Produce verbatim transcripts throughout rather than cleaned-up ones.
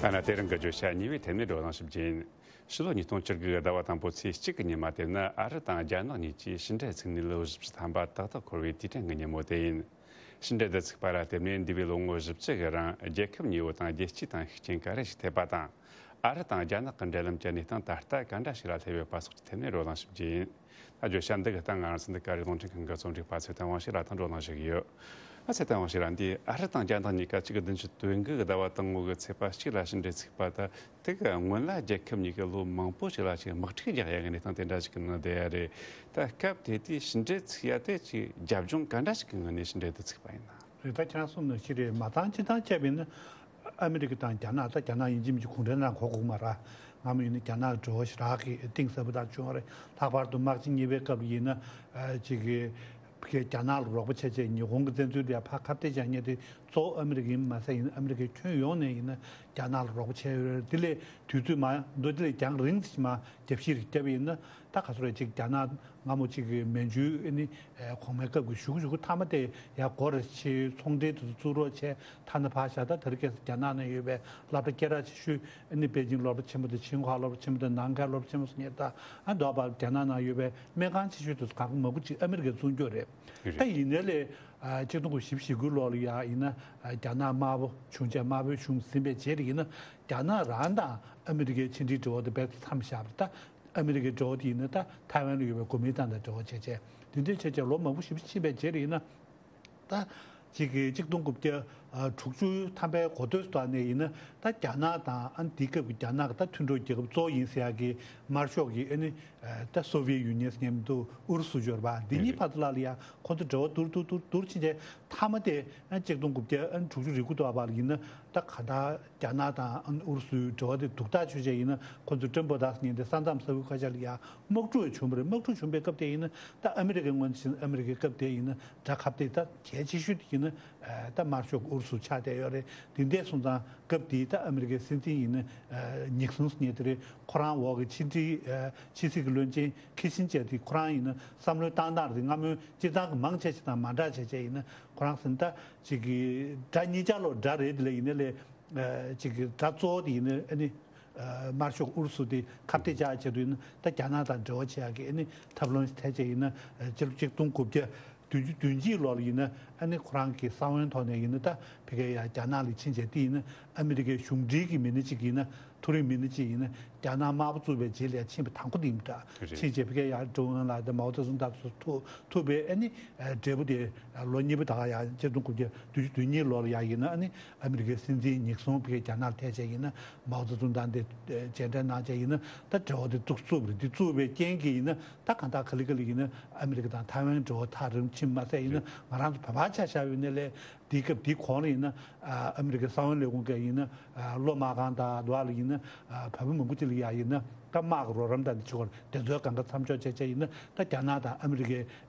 ཐ་ན་དེ་རིང་གི་བརྗོད་བྱ་གཉིས་པའི་ཐད་ནས་བགྲོ་གླེང་ཞིབ་རྒྱས་ཡིན། ཕྱི་ལོ་ཉིས་སྟོང་བཅུ་དགུ་གི་ཟླ་བ་དང་པོ་ཚེས་གཅིག་གི་ཉི་མ་དེ་ནི་ཨ་རི་དང་རྒྱ་ནག་གཉིས་ཀྱིས་ཕྱི་འབྲེལ་ཚུགས་ནས་ལོ་བཞི་བཅུ་ཐམ་པ་ཏག་ཏག་འཁོར་བའི་དུས་དྲན་གྱི་ཉིན་མོ་དེ་ཡིན། ཕྱི་འབྲེལ་དུ་ཚུགས་པ་ལ་བརྟེན་ནས་འདས་པའི་ལོ་ངོ་བཞི་བཅུ་གི་རིང་རྒྱལ་ཁབ་གཉིས་པོ་དང་རྒྱལ་སྤྱིའི་སྟེང་ཤུགས་རྐྱེན་ག་རེ་ཞིག་ཐེབས་པ་དང་། ཨ་རི་དང་རྒྱ་ནག་གི་འབྲེལ་ལམ་གྱི་གནས་སྟངས་ད་ལྟ་ག་འདྲ་ཞིག་ལ་སླེབས་ཡོད་པ་སོགས་ཀྱི་ཐད་ནས་བགྲོ་གླེང་ཞིབ་རྒྱས་ཡིན། ད་བརྗོད་བྱ་འདི་གི་སྟེང་ང་རང་ཚོ་འདི་ག་རེ་རླུང་འཕྲིན་ཁང་གི་རྩོམ་སྒྲིག་པ་ཚེ་བརྟན་དབང་ཕྱུག་ལགས་དང་བགྲོ་གླེང་ཞུ་གི་ཡོད། ཨ་ཚེ་བརྟན་དབང་ཕྱུག་ལགས། འདི་ཨ་རི་དང་རྒྱ་ནག་གཉིས་ཀ་གཅིག་གི་བདུན་ཅུ་དོན་དགུ་གི་ཟླ་བ་དང་པོ་གི་ཚེས་པ་གཅིག་ལ་ཕྱི་འབྲེལ་ཚུགས་པ་དང་། དེ་གི་སྔོན་ལ་རྒྱལ་ཁབ་གཉིས་ཀས་ལོ་མང་པོ་ཞིག་ལ་ཅིག་དམག་འཁྲུག་རྒྱག་ཡ་གི་གནས་སྟངས་དེ་འདྲ་ཞིག་གི་ནང་བསྡད་ཡ་རེད། ད་སྐབས་དེ་དུས་ཕྱི་འབྲེལ་ཚུགས་ཡ་དེ་ཅིག་རྒྱབ་ལྗོངས་ག་འདྲ་ཞིག་གི་ངང་ནས་ཕྱི་འབྲེལ་དུ་ཚུགས་པ་ཡིན་ན། རེད། ད་ཁྱེད་རང་གསུངས་ནང་བཞིན་རེད། མ་ཚང་སྤྱི་བཏང་བྱས་པ་ཡིན་ན་ཨ་མི་རི་ཀ་དང་རྒྱ་ནག། ད་རྒྱ་ནག་ཡིན་གཅིག་མིན་གཅིག་གུང་ཁྲན་ཏང་གོ་དགོས་མ་རེད། སྔ་མོ་ཡིན་ན་རྒྱ་ནག་གི་འབྲེལ་བ་ཞེ་དྲག་གི་གཏིང་ཟབ་པོ་དག་བྱུང་བ་རེད། ལྷག་པར་དུ་དམག་ཆེན་གཉིས་པའི་སྐབས་ལ་ཡིན་ན་ཨ་ཅིག་གི་ཕ་གིར་རྒྱ་ནག་ལ་རོགས་པ་བྱས་བྱས་ཉི་ཧོང་གི་བཙན་འཛུལ་དེ་ཕར་ཁ་གཏད་བཅག་མཁན་དེ་གཙོ་བོ་ཨ་མི་རི་ཀ་ཡིན་མ་ཟད། ཡིན་ཨ་མི་རི་ཀའི་ཁྱོན་ཡོངས་ནས་ཡིན་ན་རྒྱ་ནག་ལ་རོགས་པ་བྱས་ཡོད་རེད། དེ་ལས་དུས་ཚོད་མ་འདུག་དེ་ལས་རྒྱང་རིང་ཙམ་མ་རྒྱབ་བཤིར་བརྒྱབ་པ་ཡིན་ན། ད་ག་ཚོད་རེད། ཅིག་རྒྱ་ནག་སྔ་མོ་ཅིག་གི་མན་ཇུ་ཨ་ནི་གོང་མའི་སྐབས་ཀྱི་གཞུག་གཞུག་མཐའ་མ་དེ་ཡར་སྒོ་རུ་ཕྱེ། ཚོང་འབྲེལ་དེ་ཚོ་བཙུགས་རོགས་བྱས། ཐ་ན་ཕར་བཞག་ད་དེ་རིང་ཁ་སང་རྒྱ་ནག་ནང་ཡོད་པའི་སློབ་གྲྭ་སྐད་གྲགས་ཆེ་ཤོས་ཨ་ནི་པེ་ཅིང་སློབ་གྲྭ་ཆེན་མོ་དང་ཆིང་ཧྭ་སློབ་གྲྭ་ཆེན་མོ་དང་ནན་ཁའེ་སློབ་གྲྭ་ཆེན་མོ་སོགས་ནས། ད་ཨ་མདོར་བསྡུས་པ་རྒྱ་ནག་ནང་ཡོད་པའི་སྨན་ཁང་ཆེ་ཤོས་དེ་ཚོ་གང་ག་མང་པོ་ཅིག་ཨ་མི་རི་ཀས་བཙུགས་ཡོད་རེད། རེད། ད་ཡིན་ནའི་ལས་ཨ་ཆིག་སྟོང་དགུ་བརྒྱ་བཞི་བཅུ་ཞེ་དགུ་ལོ་ལ་ཡ་ཡིན་ན་ཨ་རྒྱ་ནག་དམར་པོ་བྱུང་བྱས་དམར་པོའི་གཞུང་ཟིན་པའི་རྗེས་ལ་ཡིན་ན་རྒྱ་ནག་རང་དང་ཨ་མི་རི་ཀའི་ཕྱི་འབྲེལ་འབྲེལ་བ་དེ་རྦད་དེ་མཚམས་བཞག་པ་རེད། ད་ཨ་མི་རི་ཀའི་འབྲེལ་བ་དེ་ཡིན་ན་ད་ཐའེ་ཝན་ལ་ཡོད་པའི་གོ་མིན་ཏང་དང་འབྲེལ་བ་བྱས་བྱས་དེ་འདྲས་བྱས་བྱས་ལོ་མང་པོ་ཞེ་པོ་ཕྱིན་པའི་རྗེས་ལ་ཡིན་ན། ད་ཅིག་གི་ཆིག་སྟོང་དགུ་བརྒྱ་དྲུག་ཅུ་ཐམ་པའི་འགོ་སྟོད་དུ་ནས་ཡིན་ན་ད་རྒྱ་ནག་དང་ཨ་ནི་དེའི་སྐབས་ཀྱི་རྒྱ་ནག་གི་ད་མཐུན་གྲོགས་རྒྱལ་ཁབ་གཙོ་བོ་ཡིན་ཟེར་ཡག་གི་དམར་ཤོག་གི་ཨ་ནི་ད་སོ་བི་ཡེ་ཡུ་ནི་ཡན་ཟེར་མཁན་མི་འདུག་ཨུ་རུ་སུ་འབྱོར་བ་འདི་གཉིས་བར་དུ་ལ་ལ་ཡ་ཁོང་ཚོ་འབྲེལ་བ་བསྡུར་བསྡུར་བསྡུར་བསྡུར་ཕྱིན་རྗེས་མཐའ་མ་དེ་ཨ་ཆིག་སྟོང་དགུ་བརྒྱ་དྲུག་ཅུ་རེ་དགུ་དུ་བ་ལ་ཡིན་ན་ད་ག་ད་རྒྱ་ནག་དང་ཨུ་རུ་སུའི་འབྲེལ་བ་དེ་སྡུག་ཐག་ཆོད་བྱས་ཡིན་ན་ཁོང་ཚོས་ཀྲེན་པོ་ཏཱ་ཟེར་མཁན་དེ་ས་མཚམས་ས་ཁུལ་ཁ་ཤས་ལ་ཡ་དམག་འཁྲུག་བྱུང་བ་རེད། དམག་འཁྲུག་བྱུང་བའི་སྐབས་དེ་ཡིན་ན་ད་ཨ་མི་རི་ཀའི་ངོས་ནས་བྱས་ན་ཨ་མི་རི་ཀའི་སྐབས་དེ་ཡིན་ན་དགྲ་ཁ་གཏད་ད་གལ་ཆེ་ཤོས་དེ་ཡིན་ན་ད་དམར་ཤོག་ཨུ་རུ་སུ་ཆགས་བསྡད་ཡོད་རེད། དེ་འདྲ་སོང་ཙང་སྐབས་དེའི་ད་ཨ་མི་རི་ཀའི་སྲིད་འཛིན་ཡིན་ན་ནིག་སོན་ཟེར་མཁན་དེ་རེད། ཁོ་རང་འོག་གི་ཕྱི་འབྲེལ་ཕྱི་སྲིད་ཀྱི་བློན་ཆེན་ཁི་སིན་ཇར་དེ་ཁོ་རང་ཡིན་ན་བསམ་བློའི་བཏང་སྟངས་རེད། སྔ་མོའི་སྤྱིར་བཏང་གི་མང་ཆེ་ཞིག་དང་མ་འདྲ་བྱས་བྱས་ཡིན་ན་ཁོ་རང་ཟེར་ན་ད་ཅིག་གི་དགྲ་གཉིས་ཆ་ལོ་དགྲ་རེད། དེ་ལས་ཡིན་ན་ལས། ཅིག་གི་དགྲ་གཙོ་བོ་དེ་ཡིན་ན་ཨ་ནི་དམར་ཤོག་ཨུ་རུ་སུ་དེ་ཁ་གཏད་བཅག་ཆེད་དུ་ཡིན་ན་ད་རྒྱ་ནག་དང་འབྲེལ་བ་བྱེད་ཡག་གི་ཨ་ནི་ཐབས་ལམ་ཞིག་འཐད་བྱས་ཡིན་ན་ཕྱི་ལོ་ཆིག་སྟོང་དགུ་བརྒྱ་བདུན་ཅུ་དོན་གཅིག་ལོ་ལ་ཡིན་ན་ཨ་ནི་ཁོ་རང་གི་གསང་བའི་ཐོག་ནས་ཡིན་ན་ད་ཕ་གིར་ཡ་རྒྱ་ནག་ལ་ཕྱིན་བྱས་དེ་ཡིན་ན་ཨ་མི་རི་ཀའི་གཞུང་འབྲེལ་གྱི་མི་སྣ་གཅིག་ཡིན་ན་མཐོ་རིམ་མི་སྣ་གཅིག་ཡིན་ན་རྒྱ་ནག་དམར་པོ་བཙུགས་པའི་རྗེས་ལ་ཡ་ཕྱིན་པ་དང་པོ་དེ་ཡིན་པ་འདྲ། རེད། ཕྱིན་བྱས་ཕ་གིར་ཡ་ཀྲུང་ཨུ་ལ་དང་མའོ་ཙེ་ཏུང་དང་སོགས་ཐུག་ཐུག་པའི་ཨ་ནི་འབྲས་བུ་དེ་ལོ་གཉིས་པ་ད་ག་ཡ་ཆིག་སྟོང་དགུ་བརྒྱ་བདུན་ཅུ་དོན་གཉིས་ལོ་ལ་ཡ་ཡིན་ན་ཨ་ནི། ཨ་མི་རི་ཀའི་སྲིད་འཛིན་ནིག་སོན་ཕ་གིའི་རྒྱ་ནག་ལ་ཐད་བྱས་ཡིན་ན་མའོ་ཙེ་ཏུང་དང་དེ་མཇལ་འཕྲད་གནང་བྱས་ཡིན་ན་ད་འབྲེལ་བ་དེ་ཏོག་ཙམ་རེད། དེ་བཙུགས་པའི་རྐྱེན་གྱིས་ཡིན་ན་ད་གང་ལྟར་ག་ལེ་ག་ལེ་ཡིན་ན་ཨ་མི་རི་ཀ་དང་ཐའེ་ཝན་འབྲེལ་བ་ཐག་རིང་ཕྱིན་མ་ཟད་ཡིན་ན་ང་རང་ཚོ་བོད་པ་ཆ་བཞག་ཡོད་ནའི་ལས་དེའི་སྐབས་དེའི་གོང་ལ་ཡིན་ན་ཨ་མི་རི་ཀའི་གསང་བའི་ལས་ཁུངས་ཀྱིས་ཡིན་ན་ལོ་མ་གང་དང་དུ་བ་ལ་ཡིན་ན་བོད་པ་མང་པོ་ཅིག་ལ་ཡ་ཡིན་ན་ད་དམག་གི་རོགས་རམ་དང་དེ་ཕྱོགས་དེ་ཚོའི་སྒང་ག་མཚམས་འཇོག་བྱས་བྱས་ཡིན་ན་ད་རྒྱ་ནག་དང་ཨ་མི་རི་ཀའི་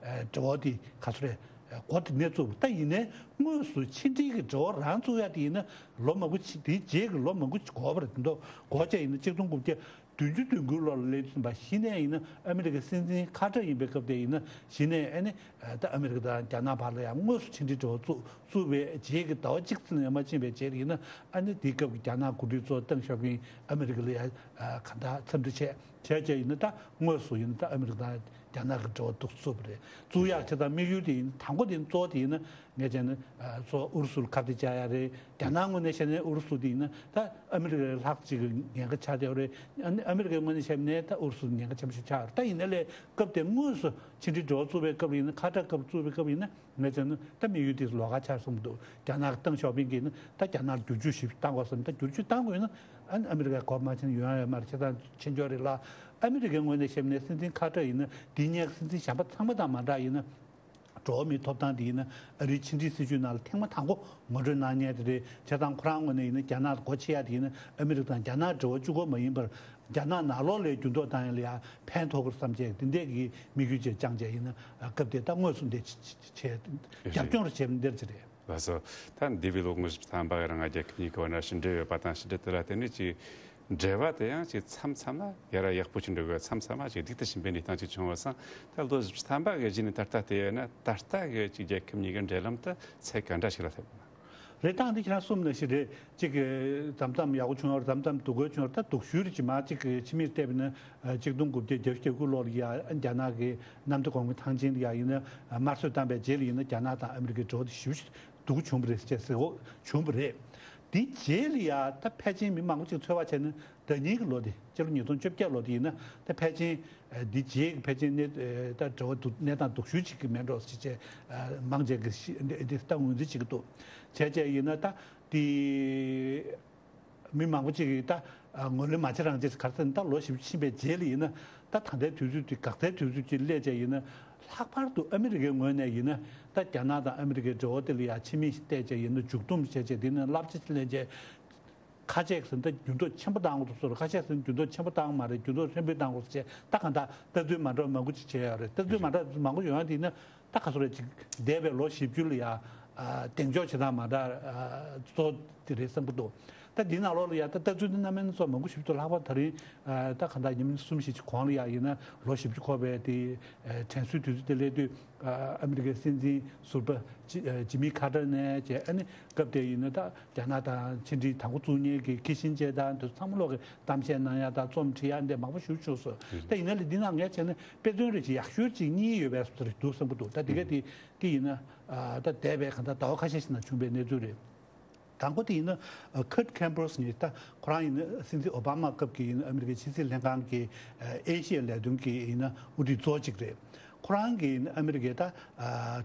འབྲེལ་བ་དེ་ག་ཚོད་རེད། འགོ་དེ་ནས་བཙུགས། ད་ཡིན་ནའི་དངོས་སུ་ཕྱི་འབྲེལ་གྱི་འབྲེལ་བ་རང་བཙུགས་ཡ་དེ་ཡིན་ན་ལོ་མང་པོ་ཕྱིན། དེའི་རྗེས་ཀྱི་ལོ་མང་པོ་འགོར་བ་རེད། དེ་འདྲ་འགོར་བྱས་ཡིན་ན་ཆིག་སྟོང་དགུ་བརྒྱ་བདུན་ཅུ་དོན་དགུ་ལོ་ལ་སླེབས་ཟིན་པ་གཞི་ནས་ཡིན་ན་ཨ་མི་རི་ཀའི་སྲིད་འཛིན་ཁ་ཏྲ་ཡིན་པའི་སྐབས་དེ་ཡིན་ན་གཞི་ནས་ཨ་ནི་ད་ཨ་མི་རི་ཀ་དང་རྒྱ་ནག་བར་ལ་ཡང་དངོས་སུ་ཕྱི་འབྲེལ་འབྲེལ་བ་བཙུགས་བཙུགས་པའི་རྗེས་ཀྱི་ཟླ་བ་གཅིག་ཙམ་ནས་མ་ཕྱིན་པའི་རྗེས་ལ་ཡིན་ན་ཨ་ནི་དེའི་སྐབས་ཀྱི་རྒྱ་ནག་འགོ་ཁྲིད་གཙོ་བོ་ཏེང་ཞའོ་ཕིང་ཨ་མི་རི་ཀ་ལ་ཡང་གང་ལྟར་འཚམས་འདྲི་བྱས། བྱས་བྱས་ཡིན་ན་ད་དངོས་སུ་ཡིན་ན་ད་ཨ་མི་རི་ཀ་དང་རྒྱ་ནག་གི་འབྲེལ་བ་འདུག་བཙུགས་པ་རེད། བཙུགས་ཡག་བྱས་ཙང་དམིགས་ཡུལ་དེ་ཡིན་ན་དང་པོ་དེ་ཡིན་གཙོ་བོ་དེ་ཡིན་ན་ངས་བྱས་ན་གཙོ་བོ་ཨུ་རུ་སུ་ལ་ཁ་གཏད་བཅག་ཡག་རེད། རྒྱ་ནག་ངོས་ནས་བཤད་ན་ཨུ་རུ་སུ་དེ་ཡིན་ན་ད་ཨ་མི་རི་ཀ་ལས་ལྷག་ཅིག་གི་ཉེན་ཁ་ཆགས་བསྡད་ཡོད་རེད། ཨ་ནི་ཨ་མི་རི་ཀའི་ངོས་ནས་བཤད་ན་ད་ཨུ་རུ་སུ་ཉེན་ཁ་ཆེན་པོ་ཞིག་ཆགས་ཡོད་རེད། ད་ཡིན་ན་ལས་སྐབས་དེ་དངོས་སུ་ཕྱི་འབྲེལ་འབྲེལ་བ་བཙུགས་པའི་སྐབས་ཡིན་ན་ཁ་ཏྲ་སྐབས་བཙུགས་པའི་སྐབས་ཡིན་ན་ངས་བྱས་ན་ད་དམིགས་ཡུལ་དེ་ལོགས་ཀ་ཆགས་སོང་གི་འདུག་རྒྱ་ནག་གི་ཏེང་ཞའོ་ཕིང་གིས་ན་ད་རྒྱ་ནག་ལ་བསྒྱུར་བཅོས་ཞིག་བཏང་དགོས་བསམ། ད་བསྒྱུར་བཅོས་བཏང་དགོས་ན། ཨ་ནི་ཨ་མི་རི་ཀའི་གོ་མ་ཆེན་ཡོང་ཡ་ཡོད་མ་རེད། བྱས་ཙང་ཕྱིན་ཆོག་རེད་ལ། ཨ་མི་རི་ཀའི་ངོས་ནས་བཤད་ན་སྲིད་འཛིན་ཁ་ཏྲ་ཡིན་ན་འདི་སྔའི་སྲིད་འཛིན་གཞན་པ་ཚང་མ་དང་མ་འདྲ་ཡིན་ན། འགྲོ་བ་མིའི་ཐོབ་ཐང་དེ་ཡིན་ན་ཨ་རིའི་ཕྱི་འབྲེལ་སྲིད་བྱུས་ནང་ལ་ཐེངས་མ་དང་པོ་ངོ་སྤྲོད་གནང་མཁན་དེ་རེད། བྱས་ཙང་ཁོ་རང་ངོས་ནས་ཡིན་ན་རྒྱ་ནག་ལ་སྒོ་ཕྱེ་ཡ་དེ་ཡིན་ན་ཨ་མི་རི་ཀ་དང་རྒྱ་ནག་འབྲེལ་བ་གཅིག་པོ་མ་ཡིན་པར་རྒྱ་ནག་ནང་ལོགས་ལ་འགྱུར་ལྡོག་བཏང་ཡ་ལ་ཡ་ཕན་ཐོགས་ཀྱི་བསམ་བྱས་དེ་འདྲས་ཀྱི་དམིགས་ཡུལ་བཅས་བཅངས་བྱས་ཡིན་ན་སྐབས་དེ་ད་དངོས་སུ་འདི་བྱས་རྒྱབ་སྐྱོར་བྱས་འདིར་ཅི་རེད། ལགས་སོ། ད་འདས་པའི་ལོ་ངོ་བཞི་བཅུ་ཐམ་པ་རིང་རྒྱལ་ཁབ་གཉིས་ཀྱི་བར་ན་ཕྱི་འབྲེལ་ཡོད་པ་དང་ཕྱི་འབྲེལ་དེ་ལ་བརྟེན་ནས་ཀྱི་འབྲེལ་བ་དེ་ཡང་ཅིག་མཚམས་མཚམས་ལ་ཡ་ར་ཡག་པོ་ཞིག་འགྲོ་གི། མཚམས་མཚམས་ལ་ཅིག་སྡུག་ཏུ་ཕྱིན་པའི་གནས་སྟངས་ཅིག་བྱུང་བ་སང་། ད་ལོ་བཞི་བཅུ་ཐམ་པ་གི་གཞི་ནས་ད་ལྟ་བལྟས་ཡོད་ན་ད་ལྟ་གི་ཅིག་རྒྱལ་ཁབ་གཉིས་ཀྱི་འབྲེལ་ལམ་དུ་ཚད་ག་འདྲ་ཞིག་ལ་སླེབས་ན། རེད། སྟངས་འདི་ཁྱེད་རང་གསུམ་ནང་བཞིན་རེད། གཅིག་གི་མཚམས་མཚམས་ཡག་པོ་བྱུང་ཡོད་རེད། མཚམས་མཚམས་སྡུག་པོ་བྱུང་ཡོད་རེད། ད་སྡུག་ཤོས་རེད། ཅིག་མ་གཅིག་གི་ཕྱི་མིག་བལྟས་པ་ཡིན་ན་གཅིག་སྟོང་དགུ་བརྒྱ་བརྒྱད་ཅུ་གྱ་དགུ་ལོ་ལ་ཡ་རྒྱ་ནག་གི་གནམ་བདེ་གོང་མའི་ཐང་ཆེན་ལ་ཡ་ཡིན་ན་དམར་གསོད་བཏང་པའི་རྗེས་ལ་ཡིན་ན་རྒྱ་ནག་དང་ཨ་མི་རི་ཀའི་འབྲེལ་བ་དེ་ཞེ་པོ་ཅིག་སྡུག་པོ་བྱུང་བ་རེད་ཅེས་ཟེར་འོ་བྱུང་བ་རེད། དེའི་རྗེས་ལ་ཡ་ད་ཕལ་ཆེར་མི་མང་པོ་ཅིག་ཚོད་དཔག་བྱས་ན། ཟླ་ཉིན་གྱི་ལོ་དེ་སྤྱི་ལོ་ཉིས་སྟོང་བཅོ་བརྒྱད་ལོ་དེ་ཡིན་ན་ད་ཕལ་ཆེར་འདི་རྗེས་ཀྱི་ཕལ་ཆེར་གནས་ད་འབྲེལ་བ་སྡུག་གནས་སྟངས་སྡུག་ཤོས་ཅིག་གི་མེད་འགྲོ་ཞེས་བྱས་མང་ཆེ་གི་ཤི་འདི་ད་ངོས་འཛིན་བྱེད་ཀྱི་འདུག་བྱས་བྱས་ཡིན་ན་ད་དེ་མི་མང་པོ་ཅིག་གིས་ད་ངོས་ལེན་མ་བྱེད་རང་བྱེད་ག་རེ་ཟེར་ན། ད་ལོ་བཞི་བཅུ་ཕྱིན་པའི་རྗེས་ལ་ཡིན་ན་ད་ད་ལྟའི་དུས་ཚོད་དེ་འགག་རྩའི་དུས་ཚོད་ཅིག་སླེབས་བྱས་ཡིན་ན་ལྷག་པར་དུ་ཨ་མི་རི་ཀའི་ངོས་ནས་ཡིན་ན་ད་རྒྱ་ནག་དང་ཨ་མི་རི་ཀའི་འབྲེལ་བ་དེ་ལ་ཡ་ཕྱི་མིག་བལྟས་བྱས་ཡིན་ན་མཇུག་སྡོམ་བྱས་བྱས་དེ་ནས་བསླབ་བྱ་ལེན་བྱས། ཁ་ཤས་ཟིན་ད་འགྱུར་ལྡོག་ཆེན་པོ་བཏང་དགོས་སོ། ཁ་ཤས་ཟིན་འགྱུར་ལྡོག་ཆེན་པོ་བཏང་མ་རེད། འགྱུར་ལྡོག་ཧྲིལ་པོ་བཏང་དགོས་སོ་བྱས་ད་གང་ལྟར་ལྟ་ཚུལ་མ་འདྲ་བ་མང་པོ་ཅིག་བྱས་ཡོད་རེད། ལྟ་ཚུལ་མ་འདྲ་བ་མང་པོ་ཡོང་ཡ་དེ་ཡིན་ན་ད་ག་སོ་རེད་ཅིག་འདས་པའི་ལོ་བཞི་བཅུ་ལ་ཡ་གདེང་འཇོག་བྱེད་སྟངས་མ་འདྲ་གཙོ་དེ་རེད་བསམ་གྱི་འདུག་ད་འདི་ནང་ལོགས་ལ་ཡ་ད་ལྟ་ཚུལ་འདི་རྣམ་པ་སྣ་ཚོགས་མང་པོ་ཞིག་འདུག་ལྷག་པར་ད་རིང་ད་གང་ལྟར་ཉིན་གསུམ་བཞི་ཅིག་གོང་ལ་ཡ་ཡིན་ན་ལོ་བཞི་བཅུ་འཁོར་བའི་དེ་དྲན་གསོའི་དུས་ཚོད་དེ་སླེབས་དུས། ཨ་མི་རི་ཀའི་སྲིད་འཛིན་ཟུར་པ་ཇི་ཇི་མི་ཁ་ཏར་ནས་བྱས། ཨ་ནི་སྐབས་དེ་ཡིན་ན་ད་རྒྱ་ནག་དང་ཕྱི་འབྲེལ་དང་པོ་བཙུགས་མཁན་གྱི་ཁི་ཤིན་ཇེ་དང་དེ་ཚང་མ་ལོག་གི་གཏམ་བཤད་གནང་ཡ་དང་རྩོམ་འབྲི་ཡ་འདི་མང་པོ་ཞིག་བྱུང་སོང་། ད་ཡིན་ན་ལས་འདི་ནང་ངས་བྱས་ན་དཔེ་མཚོན་རེ་ཅིག་ཡག་ཤོས་ཅིག་གཉིས་ཡོད་པའི་བཟོ་འདྲ་འདུག་བསམ་གྱི་འདུག་ད་དེ་ག་དེ་དེ་ཡིན་ན་ད་འདས་པའི་གང་ལྟར་ཟླ་བ་ཁ་ཤས་ཤིག་ནང་བྱུང་བའི་གནས་ཚུལ་རེད། དང་པོ་དེ་ཡིན་ན་Kurt Campbell་ཟེར་མཁན་ད་ཁོ་རང་ཡིན་ན་སྲིད་འཛིན་ཨོ་བྷ་མ་སྐབས་ཀྱི་ཡིན་ན་ཨ་མི་རི་ཀའི་ཕྱི་སྲིད་ལྷན་ཁང་གི་ཨེ་ཤི་ཡའི་ལས་དོན་གྱི་ཡིན་ན་དབུ་ཁྲིད་གཙོ་བོ་གཅིག་རེད། ཁོ་རང་གི་ཡིན་ན་ཨ་མི་རི་ཀའི་ད་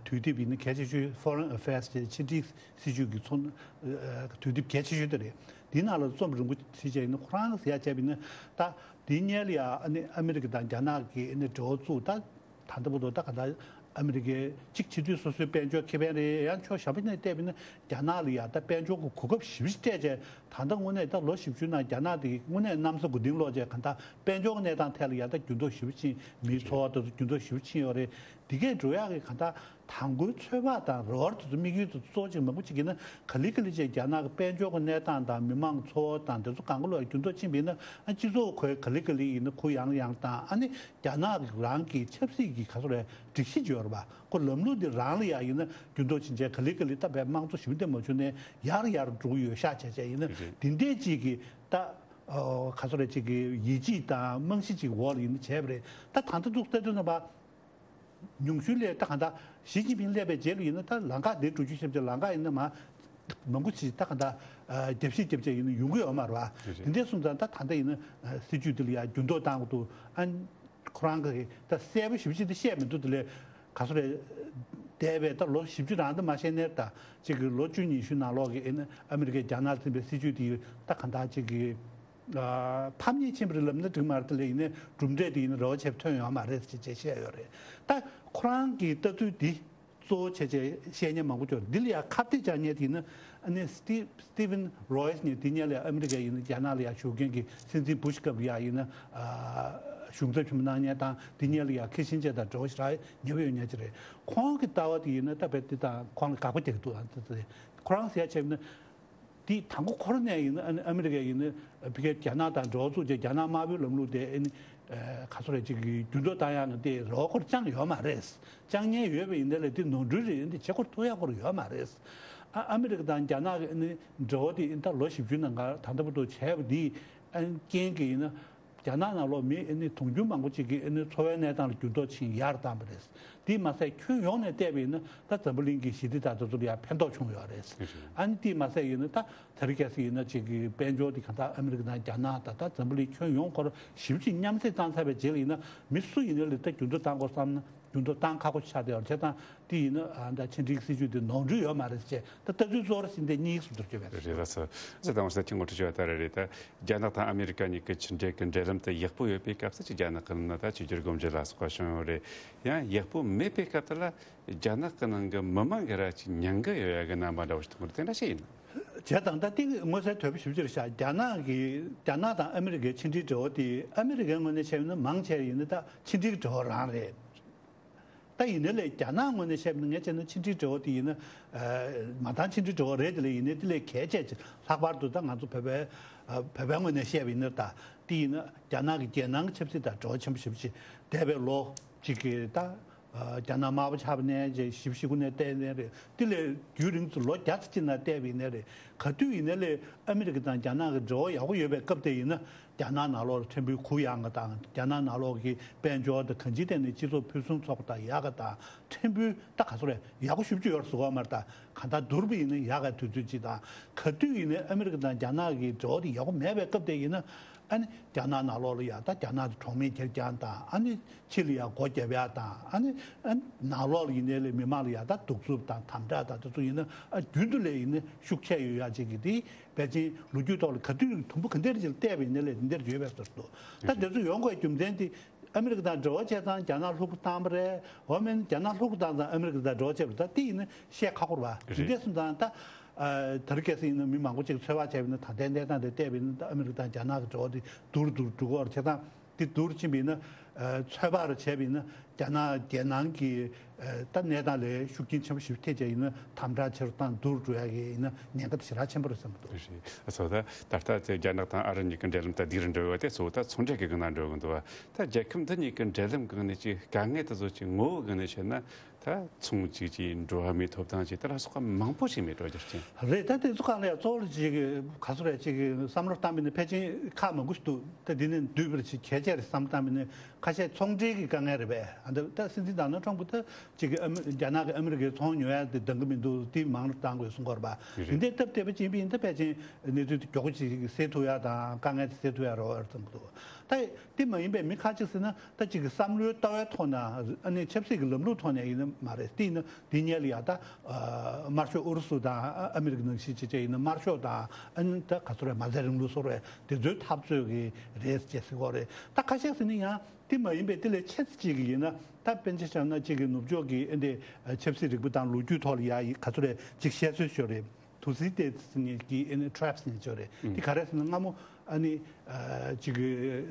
དུས་དེབ་ཡིན་ན་གལ་ཆེ་ཤོས་Foreign Affairs་ཅེས་ཕྱི་འབྲེལ་སྲིད་ཇུས་ཀྱི་ཚོགས་དུས་དེབ་གལ་ཆེ་ཤོས་དེ་རེད། དེའི་ནང་ལ་རྩོམ་རིང་པོ་ཞིག་བྱས་ཡིན་ན་ཁོ་རང་ཟེར་ཡ་བྱས་པ་ཡིན་ན་ད་དེའི་སྔོན་ལ་ཡ་ཨ་ནི་ཨ་མི་རི་ཀ་དང་རྒྱ་ནག་གི་ཨ་ནི་འབྲེལ་བ་བཙུགས་ད། ད་ལྟ་བར་དུ་ད་ག་ད་ཨ་མི་རི་ཀའི་གཅིག་ཕྱི་དུས་སོ་སོའི་དཔལ་འབྱོར་ཁེ་ཕན་རེད། ཡང་ཕྱོགས་གཞན་པ་ནས་བལྟས་པ་ཡིན་ན་རྒྱ་ནག་ལ་ཡ་ད་དཔལ་འབྱོར་གྱི་གོ་སྐབས་ཞེ་པོ་ཅིག་སྤྲད་བྱས། ད་ལྟ་དངོས་གནས་ད་ལོ་བཞི་བཅུ་ནང་རྒྱ་ནག་དེ་དངོས་གནས་གནམ་ས་མགོ་རྟིང་སློག་བྱས་ག་ད་དཔལ་འབྱོར་གྱི་གནས་སྟངས་ཐད་ལ་ཡ་ད་འགྱུར་ལྡོག་ཞེ་པོ་ཕྱིན། མིའི་འཚོ་བ་དེ་ཚོ་འགྱུར་ལྡོག་ཞེ་པོ་ཕྱིན་ཡོད་རེད། དེ་གས་འགྲོ་ཡག་གི་ག་ད་དང་པོའི་ཚོད་དཔག་དང་རེ་བ་དེ་ཚོ་དམིགས་ཡུལ་དེ་ཚོ་གཙོ་བོ་གཅིག་མང་པོ་གཅིག་ཡིན་ན་ག་ལེ་ག་ལེ་བྱས་རྒྱ་ནག་གི་དཔལ་འབྱོར་གྱི་གནས་སྟངས་དང་མི་མང་འཚོ་བ་དང་དེ་ཚོ་གང་ག་ལོག་འགྱུར་ལྡོག་ཕྱིན་པ་ཡིན་ན་ཨ་སྤྱི་ཚོགས་ཁོའི་ག་ལེ་ག་ལེ་ཡིན་ན་ཁུ་ཡངས་ཡངས་དང་ཨ་ནི། རྒྱ་ནག་རང་གི་ཆབ་སྲིད་ཀྱི་ག་ཚོད་རེད་སྒྲིག་གཞི་ཅིག་ཡོད་རེད་པ། ཁོ་ལམ་ལུགས་འདི་རང་ལ་ཡ་ཡིན་ན་འགྱུར་ལྡོག་ཕྱིན་བྱས་ག་ལེ་ག་ལེ་ད་བས་དམངས་གཙོ་ཞི་བདེ་མ་བྱུང་ནས་ཡར་ཡར་འགྲོ་གི་ཡོད་ཤག་བྱས་བྱས་ཡིན་ན་འདི་འདྲས་ཅིག་གི་ད་ག་ཚོད་རེད་ཅིག་གི་ཡིད་ཆེས་དང་རྨང་གཞི་ཅིག་འོག་ལ་ཡིན་ན་བྱས་པ་རེད། ད་ད་ལྟ་འདུག་ལྟ་དུས་ན་པ་ཉུང་ཤོས་ལས་ད་ག་ད་ཞི་ཅིན་ཕིང་སླེབས་པའི་རྗེས་ལ་ཡིན་ན་ད་ལམ་ཁ་འདི་འགྲོ་རྒྱུ་ཤེས་བྱས་ལམ་ཁ་ཡིན་ན་མ། མང་པོ་ཞིག་ད་ག་འདྲ་རྒྱབ་བཤིག་རྒྱབ་བྱས་ཡིན་ན་ཡོང་གི་ཡོད་མ་རེད་བ། དེ་འདྲའི་སོང་ཙང་ད་ད་ལྟ་ཡིན་ན་སྲིད་ཇུས་འདི་ལ་ཡང་འགྱུར་ལྡོག་བཏང་དགོས་འདུག་ཨ་ཁོ་རང་གི་ད་གསལ་པོ་ཞེ་པོ་ཅིག་ད་བཤད་མི་འདུག་དེ་ལས་ག་ཚོད་རེད། འདས་པའི་ད་ལོ་བཞི་བཅུ་རང་ད་མ་བཤད་ནའི་ད་ཅིག་གི་ལོ་བཅུ་ཉི་ཤུ་ནང་ལོགས་ཀྱི་ཨ་ནི་ཨ་མི་རི་ཀས་རྒྱ་ནག་ལ་འཛིན་པའི་སྲིད་ཇུས་དེ་ད་ག་འདྲ་ཅིག་གི་ཕམ་ཉེས་ཕྱིན་པ་རེད་ལབ་ན་འགྲིག་མ་རེད། དེ་ལས་ཡིན་ན་གྲུབ་འབྲས་དེ་ཡིན་ན་རེ་བ་བྱས་པ་ཐོན་ཡོད་མ་རེད་ཅེས་བཤད་ཡོད་རེད། ད་ཁོ་རང་གི་ལྟ་ཚུལ་འདི། གཙོ་བོ་བྱས་བྱས་བཤད་མཁན་མང་པོ་ཅིག་ཡོད་རེད། འདི་ལ་ཡང་ཁ་གཏད་བཅག་མཁན་དེ་ཡིན་ན་ཨ་ནི་སི་ཊི་སི་ཊི་ཝན་རོ་ཡིས་ནས་དེ་སྔོན་ལ་ཡང་ཨ་མི་རི་ཀ་ཡིན་ན་རྒྱ་ནག་ལ་ཡང་བཞུགས་མཁན་གྱི་སྲིད་འཛིན་བུ་ཤ་སྐབས་ལ་ཡང་ཡིན་ན་གཞུང་ཚབ་ཆེན་པོ་གནང་མཁན་དང་། དེ་སྔོན་ལ་ཡང་ཁི་སིན་ཇར་དང་འབྲེལ་བ་ཞེ་དྲག་ཉེ་བོ་ཡོད་མཁན་ཅིག་རེད། ཁོང་གི་ལྟ་བ་དེ་ཡིན་ན་ད་དཔེ་དེ་དང་ཁོང་ལ་དགག་པ་རྒྱག་གི་འདུག་ཨ་ནི་ཁོ་རང་ཟེར་ཡ་བྱས་ན། དེ་དང་པོ་ཁོ་རང་ནས་ཡིན་ན་ཨ་ནི་ཨ་མི་རི་ཀ་ཡིན་ན་ཕ་གིར་རྒྱ་ནག་དང་འབྲེལ་བ་བཙུགས་བྱས་རྒྱ་ནག་དམར་པོའི་ལམ་ལུགས་དེ་ཨ་ནི་ག་ཚོད་རེད་ཅིག་གི་འགྱུར་ལྡོག་བཏང་ཡག་ནི་དེ་རེ་བ་ཁོ་རང་བཅངས་ཡོད་མ་རེད། བཅངས་མཁན་ཡོད་པ་ཡིན་ན་ལས་དེ་ནོར་འཁྲུལ་རེད། འདི་བྱེད་ཁོ་ཐུབ་ཡག་ཁོ་རང་ཡོད་མ་རེད། ཨ་ཨ་མི་རི་ཀ་དང་རྒྱ་ནག་གི་ཨ་ནི་འབྲེལ་བ་དེ་ད་ལོ་བཞི་བཅུ་ནང་ག་ད་ལྟ་བར་དུ་བྱས་པ་དེ་ཨ་ནི་རྐྱེན་གྱིས་ཡིན་ན། རྒྱ་ནག་ནང་ལོགས་མི་ཨ་ནི་དུང་ཕྱུར་མང་པོ་ཅིག་གི་ཨ་ནི་འཚོ་བའི་གནས་སྟངས་ལ་འགྱུར་ལྡོག་ཕྱིན་ཡར་བཏང་བ་རེད། དེས་མ་ཟད་ཁྱོན་ཡོངས་ནས་བལྟས་པ་ཡིན་ན་ད་འཛམ་བུ་གླིང་གི་ཞི་བདེ་དང་དེ་ཚོ་ལ་ཡང་ཕན་ཐོགས་བྱུང་ཡོད་རེད། ཨ་ནི་དེས་མ་ཟད་ཡིན་ན་ད་དེ་རིང་ཁ་སང་ཡིན་ན་ཅིག་གི་དཔལ་འབྱོར་དེ་གང་ལྟར་ཨ་མི་རི་ཀ་དང་རྒྱ་ནག་དང་ད་འཛམ་བུ་གླིང་ཁྱོན་ཡོངས་སྐོར་ཞིབ་ཅིག་མཉམ་བསྲེས་བཏང་ཚར་བའི་རྗེས་ལ་ཡིན་ན་མི་སུ་ཡིན་ནའི་ལ་ད་འགྱུར་ལྡོག་བཏང་དགོས་བསམ་ན། འགྱུར་ལྡོག་བཏང་ཁག་པོ་ཆགས་བསྡད་ཡོད་རེད། བྱས་ཙང་དེ་ཡིན་ན་ཨ་ད་ཕྱི་འབྲེལ་གྱི་སྲིད་ཇུས་དེ་ནོར་འཁྲུལ་ཡོད་མ་རེད་ཅེས་ད་ལྟ་ཚུལ་གཙོ་བོར་བྱས་ཏེ་གཉིས་སུ་འདུར་གྱི་རེད། རེད་ལགས་སོ། ཟེར་དང་ཟེར་ཁྱི་ངོ་སྤྲོད་བྱས་པ་ལྟར་རེད། ད་རྒྱ་ནག་དང་ཨ་མི་རི་ཀ་གཉིས་ཀྱི་ཕྱི་འབྲེལ་གྱི་འབྲེལ་ལམ་དེ་ཡག་པོ་ཡོད་པའི་སྐབས་སུ་ཅིག་རྒྱ་ནག་གི་ནང་ད་ཆོས་རྒྱལ་སྒོམ་རྒྱལ་ལ་སོགས་པ་བྱུང་ཡོད་རེད། ཡང་ཡག་པོ་མེད་པའི་སྐབས་དེ་ལ་རྒྱ་ནག་གི་ནང་གི་མི་མང་གི་ར་ཅིག་ཉེན་ཁ་ཡོད་ཡ་གི་རྣམ་པ་འདྲ་བོ་ཞིག་མཐོང་གི་རེད། དེ་འདྲ་ཞིག་ཡིན། བྱས་ཙང་ད་ཏིག་དངོས་གསལ་དོད་པོ་ཞེ་པོ་ཅིག་རེད་ཤག་རྒྱ་ནག་གི་རྒྱ་ནག་དང་ཨ་མི་རི་ཀའི་ཕྱི་འབྲེལ་འབྲེལ་བ་དེ་ཨ་མི་རི་ཀའི་ངོས་ནས་བཤད་ན་མང་ཆེ་ཡིན་ན་ད་ཕྱི་འབྲེལ་གྱི་འབྲེལ་བ་རང་རེད། ད་ཡིན་ནའི་ལས་རྒྱ་ནག་ངོས་ནས་བཤད་ན་ངས་བྱས་ན་ཕྱི་འབྲེལ་འབྲེལ་བ་དེ་ཡིན་ན་མ་མཐའ་ཕྱི་འབྲེལ་འབྲེལ་བ་རེད། དེ་ལས་ཡིན་ནའི་དེ་ལས་གལ་ཆེ་ཆེ་ལྷག་པར་དུ་ད་ང་ཚོ་བོད་པའི་བོད་པའི་ངོས་ནས་བཤད་པ་ཡིན་ན་ད་དེ་ཡིན་ན་རྒྱ་ནག་གི་རྒྱལ་ནང་གི་ཆབ་སྲིད་དང་འབྲེལ་བ་ཆེན་པོ་ཞེ་པོ་ཅིག་འདས་པའི་ལོ་གཅིག་གི་ད། རྒྱ་ནག་དམར་པོ་ཆགས་པ་ནས་བྱས་ཞིབ་ཞིབ་ནས་བལྟས་ནས་རེད། དེ་ལས་རྒྱུན་རིང་ཙམ་ལོ་བརྒྱ་ཙམ་ཅིག་ནང་བལྟས་པ་ཡིན་ནའི་རེད། ག་དུས་ཡིན་ནའི་ལས་ཨ་མི་རི་ཀ་དང་རྒྱ་ནག་གི་འབྲེལ་བ་ཡག་པོ་ཡོད་པའི་སྐབས་དེ་ཡིན་ན། རྒྱ་ནག་ནང་ལོགས་ལ་ཕྲན་བུ་གུ་ཡངས་པ་དང་རྒྱ་ནག་ནང་ལོགས་ཀྱི་དཔལ་འབྱོར་དང་གང་ཅིའི་ཐད་ནས་སྤྱི་ཚོགས་ཕུན་སུམ་ཚོགས་པ་དང་ཡག་ག་དང་ཕྲན་བུ་ད་ག་ཚོད་རེད་ཡག་པོ་ཞེ་པོ་ཅིག་ཡོད་རེད་ཟེར་གོ་མ་རེད། ད་གང་ལྟར་བསྡུར་བ་ཡིན་ན་ཡག་ག་དུས་ཚོད་ཅིག་དང་ག་དུས་ཡིན་ནའི་ཨ་མི་རི་ཀ་དང་རྒྱ་ནག་གི་འབྲེལ་བ་དེ་ཡག་པོ་མེད་པའི་སྐབས་དེ་ཡིན་ན། ཨ་ནི་རྒྱ་ནག་ནང་ལོགས་ལ་ཡ་ད་རྒྱ་ནག་དེ་གྲོགས་མེད་ཁྱེར་རྐྱང་དང་ཨ་ནི་ཕྱི་ལ་ཡ་སྒོ་རྒྱབ་ཡ་དང་ཨ་ནི་ཨ་ནི་ནང་ལོགས་ལ་ཡིན་ནའི་ལས་མི་མང་ལ་ཡ་ད་གདུག་རྩུབ་དང་དམ་དྲག་དང་དེ་ཚོ་ཡིན་ན་ཨ་རྒྱུན་དུ་ལས་ཡིན་ན་ཤུགས་ཆེ་ཡོད་ཡ་ཅིག་གི་དེ། ཕལ་ཆེར་ལོ་རྒྱུས་ཐོག་ལ་ག་དུས་དུམ་བུ་ག་འདྲ་ཅིག་ལ་བལྟས་པ་ཡིན་ན་ལས་དེ་འདྲ་ཡོད་པའི་ཟུར་དུ། ད་དེ་ཚོ་ཡོང་དགོས་རྒྱུ་མཚན་དེ་ཨ་མི་རི་ཀ་དང་འབྲེལ་བ་བྱས་ཙང་རྒྱ་ནག་ལྷུག་པོ་བཏང་པ་རེད། འོ་མིན་རྒྱ་ནག་ལྷུག་པོ་བཏང་ཙང་ཨ་མི་རི་ཀ་དང་འབྲེལ་བ་བྱས་པ་རེད། ད་དེ་ཡིན་ན་བཤད་ཁག་པོ་རེད་པ། དེ་འདྲ་སོང་ཙང་ད་ཨ་དེ་རིང་ཁ་སང་ཡིན་ན་མི་མང་པོ་ཅིག་ཚོད་དཔག་བྱས་པ་ཡིན་ན་ད་ལྟའི་གནས་སྟངས་དེ་བལྟས་པ་ཡིན་ན་ད་ཨ་མི་རི་ཀ་དང་རྒྱ་ནག་གི་འབྲེལ་བ་དེ་སྡུག་རུ་སྡུག་རུ་འགྲོ་གི་ཡོད་རེད། བྱས་ཙང་དེ་སྡུག་རུ་ཕྱིན་པ་ཡིན་ན་ཨ་ཚོད་དཔག་རུ་བྱས་པ་ཡིན་ན། རྒྱ་ནག་རྒྱལ་ནང་གི་ཨ་ད་གནས་སྟངས་ལས་ཤུགས་རྐྱེན་ཆེན་པོ་ཞིག་ཐེབས་བྱས་ཡིན་ན་དམ་དྲག་ཆེ་རུ་བཏང་སྡུག་རུ་འགྲོ་ཡ་གི་ཡིན་ན་ཉེན་ཁ་དེ་ཞེ་དྲག་ཆེན་པོ་རེད་བསམ་གྱི་འདུག་རེད། ཨ་སོ་ད་ད་ལྟ་ཚེ་རྒྱ་ནག་དང་ཨ་རི་གཉིས་ཀྱི་འབྲེལ་ལམ་ད་སྡུག་རུ་འགྲོ་བ་དེ་གཙོ་བོ་ད་ཚོང་འབྲེལ་གྱི་སྒང་ན་འགྲོ་གི་འདུག་བ། ད་རྒྱལ་ཁབ་འདི་གཉིས་ཀྱི་འབྲེལ་ལམ་སྒང་ནས་ཅིག་དཀའ་ངལ་དེ་ཚོ་ཅིག་ངོ་བོ་སྒང་ནས་བཤད་ན་ད་ཚོང་གཅིག་གི་འགྲོ་བ་མིའི་ཐོབ་ཐང་ཅིག་དེ་ལ་སོགས་པ་མང་པོ་ཞིག་མེད་འགྲོ་རྒྱུ་རྐྱེན། རེད། ད་དེ་ཚོ་གང་ལ་ཡང་གཙོ་བོ་ཅིག་ག་ཚོད་རེད་ཅིག་བསམ་བློ་བཏང་མིན་ནས་ཕལ་ཆེར་ཁག་མང་པོ་ཞིག་འདུག་ད་འདི་ནས་འདུས་པར་ཅིག་གལ་ཆེ་རེད་བསམ་བློ་བཏང་མིན་ནས་ཁ་ཤས་ཚོང་འབྲེལ་གྱི་དཀའ་ངལ་རེད་པས། ཨ་འདི་ད་སྲིད་འཛིན་ད་ནལ་ཁྲོམ་ཕུ་ད་ཅིག་གི་ཨ་མི་རྒྱ་ནག་གི་ཨ་མི་རི་ཀའི་ཚོང་ཉོ་ཡ་དེ་འདང་གི་མི་འདུག་དེ་མང་རུ་བཏང་དགོས་གསུང་གི་ཡོད་རེད་པ། རེད། འདི་འདྲའི་སྟབས་བདེ་པོ་ཅིག་ཡིན་པ་ཡིན་ན་ཕལ་ཆེར་གནས་ཚུལ་དེ་མགྱོགས་པོ་ཅིག་སེལ་ཐུབ་ཡ་དང་དཀའ་ངལ་དེ་སེལ་ཐུབ་ཡ་རེད་བསམ་གི་འདུག་ད་དེ་མ་ཡིན་པའི་མི་ཁ་ཅིག་ཟེར་ན་ད་ཅིག་གི་བསམ་བློའི་ལྟ་བའི་ཐོག་ནས་ཨ་ནི་ཆབ་སྲིད་ཀྱི་ལམ་ལུགས་ཐོག་ནས་ཡིན་ན་མ་རེད། དེ་ཡིན་ན་དེ་སྔོན་ལ་ཡ་ད་དམར་ཤོག་ཨུ་རུ་སུ་དང་ཨ་མི་རི་ཀ་ནང་བཞིན་བྱས་བྱས་ཡིན་ན་དམར་ཤོག་དང་ཨ་ནི་ད་ག་ཚོད་རེད་མ་རྩའི་རིང་ལུགས་སོགས་རེད། དེ་ཚོའི་འཐབ་རྩོད་ཀྱི་རེད་ཅེས་ཟེར་གྱི་ཡོད་རེད། ད་ཁ་ཤས་ཟེར་ན་ཡང་དེ་མ་ཡིན་པའི་དེ་ལས་ཆེ་ཙམ་ཅིག་གི་ཡིན་ན་ད་དཔེར་ན་བཞག་ན་ཅིག་གི་ནུབ་ཕྱོགས་ཀྱི་ཨ་འདི་ཆབ་སྲིད་རིག་པ་དང་ལོ་རྒྱུས་ཐོག་ལ་ཡ་ཡི་ག་ཚོད་རེད་ཅིག་བཤད་སྲོལ་ཞིག་ཡོད་རེད། ཐུ་སི་ཏེ་ནས་ཀྱི་ཨ་ནི་ཊེ་རེབ་ནས་ཅོ་རེད། ཨུམ། དེ་ག་རེ་ཟེར་ན་སྔ་མོ་ཨ་ནི་ཨ་ཅིག་གི་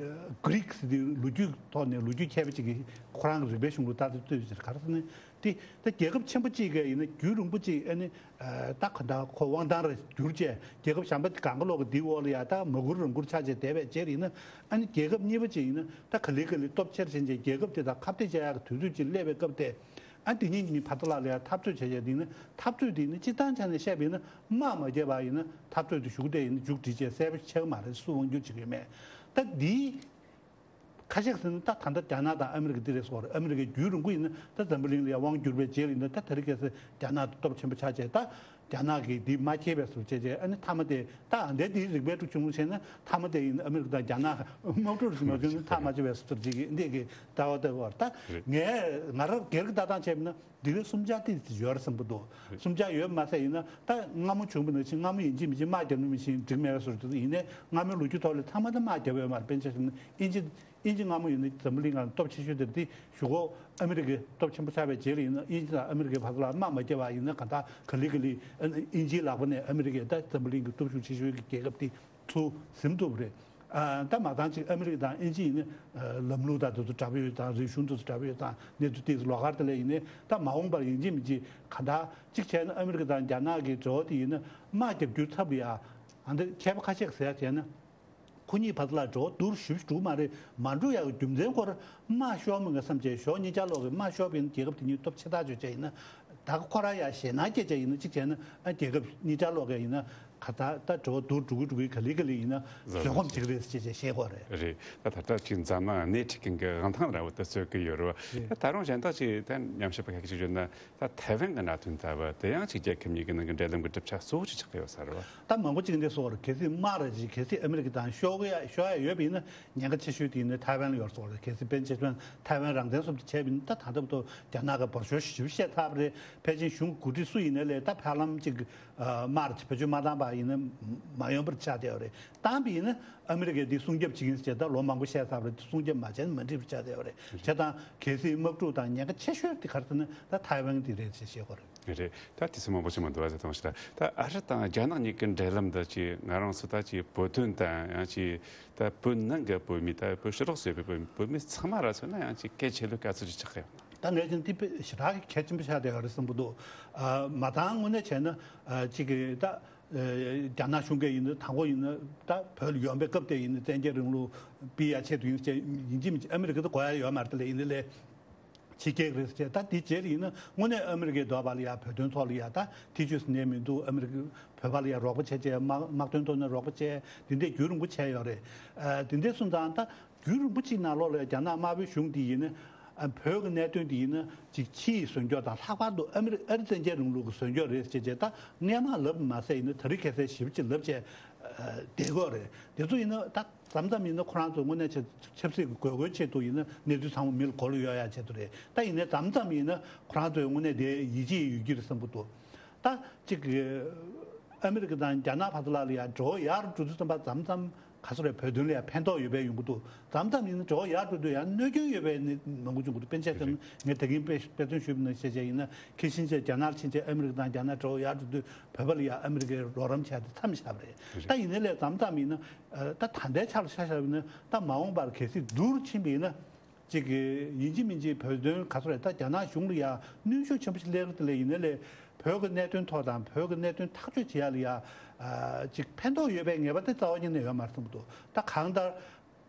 གྷི་རིག་ཟེར་དུས་ལོ་རྒྱུས་ཐོག་ནས་ལོ་རྒྱུས་མཁས་པ་ཅིག་གིས་ཁོ་རང་གི་རིག་པའི་གཞུང་ལུགས་ལྟར་དུ་ལྟོས་ཟེར་ག་རེ་ཟེར་ན་དེ་ད་རྒྱལ་ཁབ་ཆེན་པོ་ཅིག་གི་ཡིན་ན་རྒྱུན་རིང་པོ་ཅིག་ཨ་ནི་ཨ་ད་ག་ད་ཁོ་དབང་ཐང་རེ་བསྒྱུར་བྱས་རྒྱལ་ཁབ་གཞན་པ་གང་ག་ལོག་གི་དེའི་འོག་ལ་ཡ་ད་མ་བསྒྱུར་རང་བསྒྱུར་ཆགས་བྱས་བསྡད་པའི་རྗེས་ལ་ཡིན་ན་ཨ་ནི་རྒྱལ་ཁབ་གཉིས་པ་ཅིག་ཡིན་ན་ད་ག་ལེ་ག་ལེ་སྟོབས་ཆེར་ཕྱིན་བྱས་རྒྱལ་ཁབ་དེ་དང་ཁ་གཏད་བཅག་ཡག་གི་དུས་ཚོད་ཅིག་སླེབས་པའི་སྐབས་དེ། ཨ་དེ་གཉིས་ཀྱི་མི་བར་དུ་ལ་ལ་ཡང་འཐབ་རྩོད་བྱས་བྱས་དེ་ནི་འཐབ་རྩོད་དེ་ནི་སྤྱིར་བཏང་ཆ་ནས་བཤད་པ་ཡིན་ན་དམག་མ་བརྒྱབ་པ་ཡིན་ན་འཐབ་རྩོད་དེ་གཞུག་དེ་ཡིན་ན་མཇུག་སྒྲིལ་བྱས་གསལ་པོ་ཆགས་ཀྱི་མ་རེད། སུ་དབང་སྒྱུར་བྱེད་ཀྱི་ཡོད་མེད། ད་འདིའི་ཁ་ཤས་ཟེར་ན་ད་ད་ལྟ་རྒྱ་ནག་དང་ཨ་མི་རི་ཀ་འདི་རེད་ཟེར་བ་རེད། ཨ་མི་རི་ཀའི་རྒྱུན་རིང་པོ་ཡིན་ན་ད་འཛམ་བུ་གླིང་ལ་ཡང་དབང་བསྒྱུར་བའི་རྗེས་ལ་ཡིན་ན་ད་དེ་རིང་ཁ་སང་རྒྱ་ནག་དང་སྟོབས་ཆེན་པོ་ཆགས་བྱས་ད་རྒྱ་ནག་གིས་འདི་མ་ཁྱེར་བས་ཟེར་བྱས་བྱས་ཨ་ནི་མཐའ་མ་དེ་ད་འདས་དེའི་རིག་པའི་ཁྲོད་བྱུང་བྱས་ན་མཐའ་མ་དེ་ཡིན་ན་ཨ་མི་རི་ཀ་དང་རྒྱ་ནག་དམག་འཁྲུག་རེ་ཞིག་མ་བྱུང་ན་མཐའ་མ་བྱས་པས་ཟེར་བྱས་ཀྱི་འདི་གི་ལྟ་བ་ལྟ་བུ་རེད། ད་རེད། ངས་ང་རང་སྒེར་གྱི་ལྟ་སྟངས་བྱས་པ་ན་འདི་གའི་གསུམ་ཆ་ཏིག་ཙམ་ཡོད་རེད་བསམ་གྱི་འདུག་རེད། གསུམ་ཆ་ཡོད་མ་ཟད་ཡིན་ན་ད་སྔ་མོ་བྱུང་བ་ནང་བཞིན་སྔ་མོ་ཡིན་གཅིག་མིན་གཅིག་དམག་རྒྱབ་ན་མི་ཤེས་འགྲིག་མེད་པའི་བཟོ་འདྲ་ཡིན་ནའི་སྔ་མོའི་ལོ་རྒྱུས་ཐོག་ལ་ཚང་མ་ད་དམག་རྒྱབ་ཡོད་མ་རེད། དཔེར་ན་ཆ་བཞག་ན་དབྱིན་ཇི་དབྱིན་ཇི་སྔ་མོ་ཡིན་ན་འཛམ་བུ་གླིང་སྒང་སྟོབས་ཆེ་ཤོས་དེ་རེད། དེ་གཞུག་གུ་ཨ་མི་རི་ཀའི་སྟོབས་ཆེན་པོ་ཆགས་པའི་རྗེས་ལ་ཡིན་ན་དབྱིན་ཇི་དང་ཨ་མི་རི་ཀའི་བར་ལ་དམག་མ་བརྒྱབ་པ་ཡིན་ན་གང་ལྟར་ག་ལེ་ག་ལེ་དབྱིན་ཇིའི་ལག་པ་ནས་ཨ་མི་རི་ཀས་ད་འཛམ་བུ་གླིང་གི་སྟོབས་ཤུགས་ཆེ་ཤོས་ཀྱི་རྒྱལ་ཁབ་དེ་ཚུར་ཟིན་ཐུབ་པ་རེད། ཨ་ད་མ་ཚང་ཅིག་ཨ་མི་རི་ཀ་དང་དབྱིན་ཇི་ཡིན་ན་ལམ་ལུགས་དང་དེ་ཚོ་འདྲ་པོ་ཡོད་དང་རིག་གཞུང་དེ་ཚོ་འདྲ་པོ་ཡོད་དང་གནས་ཚུལ་དེ་ཚོ་ལོགས་ཀ་དེ་ལ་ཡིན་ནའི་ད་མ་འོངས་པར་ཡིན་གཅིག་མིན་གཅིག་གང་ལྟར་གཅིག་བྱས་ན་ཨ་མི་རི་ཀ་དང་རྒྱ་ནག་གི་འབྲེལ་བ་དེ་ཡིན་ན་དམག་རྒྱབ་རྒྱུའི་ཚབ་ལ་ཡ་ཨ་འདི་མཁས་པ་ཁ་ཤས་ཀྱིས་ཟེར་ཡ་བྱས་ན། ཁོ་གཉིས་བར་དུ་ལ་འགྲོ་བ་སྡུག་རུ་ཞེ་པོ་ཅིག་འགྲོ་གི་མ་རེད། མ་འགྲོ་ཡག་གི་རྒྱུ་མཚན་ཁོ་རང་དམག་ཤོར་མི་འགའ་བསམ་བྱས་ཞོགས་གཉིས་ཆ་ལོག་གི་དམག་ཤོར་བ་ཡིན་ན་རྒྱལ་ཁབ་དེ་གཉིས་སྟོབས་ཆེ་ཐག་ཆོད་བྱས་ཡིན་ན་ད་ག་ཁོ་རང་ཡང་ཞེད་སྣང་སྐྱེ་བྱས་ཡིན་ན་གཅིག་བྱས་ན་ཨ་རྒྱལ་ཁབ་གཉིས་ཆ་ལོག་གི་ཡིན་ན་ག་ད་ད་འགྲོ་བ་སྡུག་རུ་འགྲོ་གི་འགྲོ་གི་ག་ལེ་ག་ལེ་ཡིན་ན་བཟོད་སྒོམ་བྱེད་ཀྱི་རེད་ཅེས་བཤད་ཀྱི་ཡོད་རེད། རེད། ད་ད་ལྟ་ཅིག་འཛམ་གླིང་སྣེ་ཁྲིད་མཁན་གྱི་དབང་ཐང་འདྲ་བོ་དེ་རྩོད་ཀྱི་ཡོད་རེད་བ། རེད། ད་ད་རུང་གཞན་དག་ཅིག་ད་ཉམས་ཞིབ་པ་ཁ་ཤས་ཀྱིས་བརྗོད་ན། ད་ཐའེ་ཝན་གྱི་གནད་དོན་ལྟ་བུ་དེ་ཡང་ཅིག་རྒྱལ་ཁབ་གཉིས་ཀྱི་ནང་གི་འབྲེལ་ལམ་གྱི་གྲུབ་ཆ་གཙོ་བོ་ཅིག་ཆགས་ཀྱི་ཡོད་ས་རེད་བ། ད་མང་པོ་ཅིག་འདི་སོགས་རེད། གལ་སྲིད་དམག་རེད་ཅིག་གལ་སྲིད་ཨ་མི་རི་ཀ་དང་ཤོར་གི་ཡ་ཤོར་ཡ་ཡོད་པ་ཡིན་ན་ཉེན་ཁ་ཆེ་ཤོས་དེ་ཡིན་ན་ཐའེ་ཝན་ལ་ཡོད་སོགས་རེད། གལ་སྲིད་དཔེར་ན་ཆ་བཞག་ན་ཐའེ་ཝན་རང་བཙན་སོགས་དེ་བྱས་པ་ཡིན་ན་ད་ད་ལྟ་བར་དུ་རྒྱ་ནག་གིས་འབར་ཤོར་ཞེ་པོ་བཤད་ཚར་བ་རེད། ཕལ་ཆེར་གཞུང་གི་འགོ་ཁྲིད་སུ་ཡིན་ནའི་ལས་ད་ཕར་ལམ་ཅིག་དམག་རེད་ཅིག་བེད་སྤྱོད་མ་བཏང་པ་ཡིན་ན་མ་ཡོང་བར་ཆགས་བསྡད་ཡོད་རེད། བཏང་པ་ཡིན་ན། ཨ་མི་རི་ཀས་འདི་སྲུང་སྐྱོབ་བྱེད་ཀྱིན་ཟེར་ད་ལོ་མང་པོ་བཤད་ཚར་བ་རེད། སྲུང་སྐྱོབ་མ་བྱས་ན་མ་འགྲིག་པ་ཆགས་བསྡད་པ་རེད། བྱས་ཙང་གལ་སྲིད་དམག་འཁྲུག་དང་ཉེན་ཁ་ཆེ་ཤོས་དེ་ག་རེ་ཟེར་ན་ད་ཐའེ་ཝན་དེ་རེད་ཅེས་བཤད་ཀྱི་ཡོད་རེད། རེད། ད་དུས་ཚོད་མང་པོ་ཞིག་མི་འདུག་བ་ཟེར་དང་ཞིག་ད་ཨ་རི་དང་རྒྱ་ནག་གཉིས་ཀྱི་འབྲེལ་ལམ་འདི་ཅིག་ང་རང་ཚོ་ད་ཅིག་བོད་དོན་དང་ཡང་ཅིག་ད་བོད་ནང་གི་བོད་མི་ད་བོད་ཕྱི་ལོགས་སུ་ཡོད་པའི་བོད་བོད་མི་ཚང་མ་ར་མཚོན་ན་ཡང་ཅིག་གལ་ཆེ་ལོས་དཀའ་ཚེགས་ཅིག་ཆགས་ཀྱི་ཡོད་ན། ད་ངས་ཀྱང་འདི་དཔེ་ཞེ་དྲག་གི་གལ་ཆེན་པོ་ཆགས་བསྡད་ཡོད་རེད་བསམ་གྱི་འདུག་ཨ་མ་དང་དངོས་གནས་བྱས་ན་ཨ་ཅིག་གི་ད། རྒྱ་ནག་གཞུང་གིས་ཡིན་ན་དང་པོ་ཡིན་ན་ད་བོད་ལ་ཡོང་པའི་སྐབས་དེ་ཡིན་ན་བཙན་རྒྱལ་རིང་ལུགས་སྤེལ་ཡ་ཆེད་དུ་ཡིན་ཅེས་ཡིན་གཅིག་མིན་གཅིག་ཨ་མི་རི་ཀ་དེ་དགོས་ཡ་ཡོད་མ་རེད། དེ་ལས་ཡིན་ནའི་ལས་ ཕྱི་རྒྱལ་རེད་ཟེར་བྱས། ད་འདི་རྗེས་ལ་ཡིན་ན་དངོས་གནས་ཨ་མི་རི་ཀའི་འདོད་པ་ལ་ཡ་བོད་དོན་ཐོག་ལ་ཡ་ད་ཐེ་བྱུས་ནས་མི་འདུག་ཨ་མི་རི་ཀ་བོད་པ་ལ་ཡ་རོགས་པ་བྱས་བྱས། དམག་དམག་དོན་ཐོག་ནས་རོགས་པ་བྱས། འདི་འདྲས་རྒྱུན་རིང་པོ་བྱས་ཡོད་རེད། ཨ་འདི་འདྲས་སོང་ཙང་ད་རྒྱུན་རིང་པོ་གཅིག་ནང་ལོགས་ལ་ཡ་རྒྱ་ནག་དམར་པོའི་གཞུང་འདི་ཡིན་ན། ཨ་བོད་ཀྱི་གནད་དོན་འདི་ཡིན་ན་ཅིག་ཕྱི་ཡི་ཟོན་སྐྱོར་དང་། ལྷག་པར་དུ་ཨ་མི་རི་ཨ་རི་བཙན་རྒྱལ་རིང་ལུགས་ཀྱི་ཟོན་སྐྱོར་རེད་ཟེར་བྱས་ད་སྔས་མ་ལབ་མ་ཟད་ཡིན་ན་ད་རེས་ཁ་གསལ་ཞིབ་ཅིག་ལབ་བྱས་ཨ་བསྡད་ཀྱི་ཡོད་རེད། དེ་ཚོ་ཡིན་ན་ད་མཚམས་མཚམས་ཡིན་ན་ཁོ་རང་ཚོ་དངོས་གནས་ཆ་ཆབ་སྲིད་ཀྱི་དགོས་མཁོའི་ཆེད་དུ་ཡིན་ན་གནས་ཚུལ་ཚང་མ་མི་ལ་གོ་ལ་ཡོད་ཡ་ཆེད་དུ་རེད། ད་ཡིན་ནའི་མཚམས་མཚམས་ཡིན་ན་ཁོ་རང་ཚོའི་དངོས་གནས་དེ་ཡིད་ཆེས་ཡོད་ཀྱི་རེད་བསམ་གྱི་འདུག་ད་གཅིག་གི་ཨ་མི་རི་ཀ་དང་རྒྱ་ནག་བར་དུ་ལ་ལ་ཡ་འགྲོ་ཡག་འགྲོ་དུས་ཙམ་པ་མཚམས་མཚམས་ག་ཚོད་རེད། བོད་དོན་ལ་ཡ་ཕན་ཐོགས་ཡོད་པའི་ཡོང་གི་འདུག་མཚམས་མཚམས་ཡིན་ན་འགྲོ་ཡག་འགྲོ་དུས་ཡང་གནོད་སྐྱོན་ཡོད་པའི་ནི་མང་པོ་བྱུང་གི་འདུག་དཔེར་ན་ཆ་བཞག་ན་ངས་ད་གིན་དཔེ་དཔེ་མཚོན་ཞུས་པ་ནང་བཞིན་བྱས་བྱས་ཡིན་ན་ཁ་ཤས་ཅིག་རྒྱ་ནག་ཕྱིན་བྱས་ཨ་མི་རི་ཀ་དང་རྒྱ་ནག་འགྲོ་ཡག་འགྲོ་དུས་བོད་པ་ལ་ཡ་ཨ་མི་རི་ཀས་རོགས་རམ་བྱས་ཏེ་མཚམས་བཞག་པ་རེད། ད་ཡིན་ནའི་ལས་མཚམས་མཚམས་ཡིན་ན། ཨ་ད་ད་ལྟའི་ཆ་ལ་ཆ་བཞག་པ་ཡིན་ན་ད་མ་འོངས་པར་གལ་སྲིད་བསྡུར་ཕྱིན་པ་ཡིན་ན། ཅིག་གི་ཡིན་གཅིག་མིན་གཅིག་བོད་དོན་ག་ཚོད་རེད། ད་རྒྱ་ནག་གཞུང་ལ་ཡ་གནོན་ཤུགས་ཆེན་པོ་ཞིག་སླེབས་ཀྱི་རེད། དེ་ལས་ཡིན་ནའི་ལས་བོད་ཀྱི་གནད་དོན་ཐོག་དང་བོད་ཀྱི་གནད་དོན་ཐག་གཅོད་བྱེད་ཡ་ལ་ཡ་ཨ་ཅིག་ཕན་ཐོགས་ཡོད་པའི་ངེས་པ་དེ་རྩ་བ་ཉིད་ནས་ཡོད་མ་རེད་བསམ་གྱི་འདུག་ད་གང་ལྟར་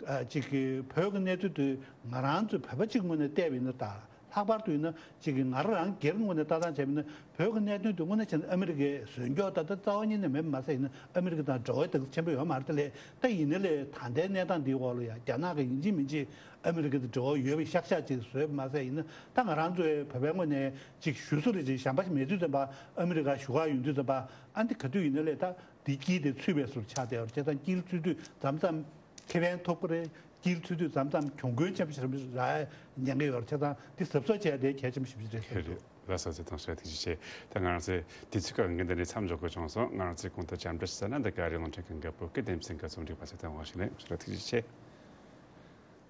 ཨ་ཅིག་གི་བོད་ཀྱི་གནས་ཚུལ་དེ་ང་རང་ཚོས་བོད་པ་གཅིག་ངོས་ནས་བལྟས་པ་ཡིན་ན། ད་ལྷག་པར་དུ་ཡིན་ན་ཅིག་གི་ང་རང་སྒེར་ངོས་ནས་ལྟ་སྟངས་བྱས་པ་ཡིན་ན། བོད་ཀྱི་གནད་དོན་དེ་དངོས་གནས་བྱས་ན་ཨ་མི་རི་ཀའི་ཟོན་སྐྱོར་ད་ལྟ་རྩ་བ་ཉིད་ནས་མེད་པ་མ་ཟད་ཡིན་ན་ཨ་མི་རི་ཀ་དང་འབྲེལ་བ་དེ་ཆེན་པོ་ཡོད་མ་རེད། དེ་ལས་ད་ཡིན་ནའི་ལས་ད་ལྟའི་གནས་སྟངས་འདིའི་འོག་ལ་ཡ་རྒྱ་ནག་གིས་ཡིན་གཅིག་མིན་གཅིག་ཨ་མི་རི་ཀ་དང་འབྲེལ་བ་ཡོད་པའི་ཤག་ཤག་ཅིག་བཟོས་པ་མ་ཟད་ཡིན་ན། ད་ང་རང་ཚོའི་བོད་པའི་ངོས་ནས་ཅིག་ཞུ་སྲོལ་རེ་ཅིག་གཞན་པ་ཞིག་མེད་དུས་ཙམ་པ། ཨ་མི་རི་ཀར་བཞུགས་ག་ཡོང་དུས་ཙམ་པ་ཨ་འདི་ག་དུས་ཡིན་ནའི་ལས་ད་འདི་དཀྱིལ་དེ་ཚུད་པའི་བཟོ་ཆགས་བསྡད་ཡོད་རེད། བྱས་ཙང་དཀྱིལ་ཚུད་དུས་མཚམས་མཚམས་ཁེ་ཕན་ཐོབ་ཀྱི་རེད། དཀྱིལ་ཚུད་དུས་མཚམས་མཚམས་གྱོང་གུན་ཆེན་པོ་ཞིག་རག་ཉན་གྱི་ཡོད་རེད། བྱས་ཙང་འདི་གཟབ་གཟབ་བྱས་ཏེ་གལ་ཆེན་པོ་ཞིག་རེད་བསམ་གྱི་འདུག་ལགས་སོ། ཐུགས་རྗེ་ཆེ། ད་ང་རང་ཚོའི་དུས་ཚོད་ཀྱི་འགན་འདི་ནས་མཚམས་འཇོག་དགོས་བྱུང་སོང་། ང་རང་ཚོའི་གོང་དུ་ཅམ་སྒྲ་ཞིག་ཟ་ན་འདི་ག་རེ་རླུང་འཕྲིན་ཁང་གི་བོད་སྐད་སྡེ་ཚན་གྱི་རྩོམ་སྒྲིག་པ་ཚེ་བརྟན་དབང་ཕྱུག་ལགས་ལ་ཐུགས་རྗེ་ཆེ།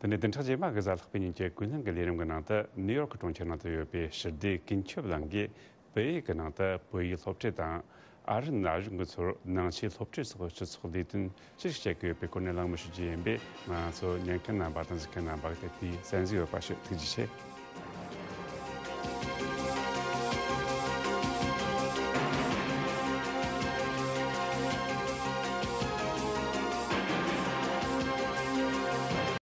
དེ་ནས་བདུན་ཕྲག་རྗེས་མ་གི་གཟའ་ལྷག་པའི་ཉིན་གྱི་ཀུན་གླེང་གི་ལས་རིམ་གྱི་ནང་དུ་ནིའུ་ཡོག་གི་གྲོང་ཁྱེར་ནང་དུ་ཡོད་པའི་ཞི་བདེ་ཀུན་ཁྱབ་གླིང་གིས་བོད་ཡིག་གི་ནང་དུ་བོད་ཡིག་སློབ་ཁྲིད་དང་། ཨ་རིའི་ན་གཞོན་གྱི་ཚོར་ནང་ཆོས་སློབ་ཁྲིད་སོགས་སྤྱི་ཚོགས་ལས་དོན་ཅི་ཞིག་བྱེད་ཀྱི་ཡོད་པའི་སྐོར་ནས་གླེང་མོལ་ཞུ་རྒྱུ་ཡིན་པས། ང་ཚོ་ཉན་མཁན་རྣམ་པ་དང་གཟིགས་མཁན་རྣམ་པ་གིས་དེའི་གསན་གཟིགས་འོས་པ་ཞུ། ཐུགས་རྗེ་ཆེ།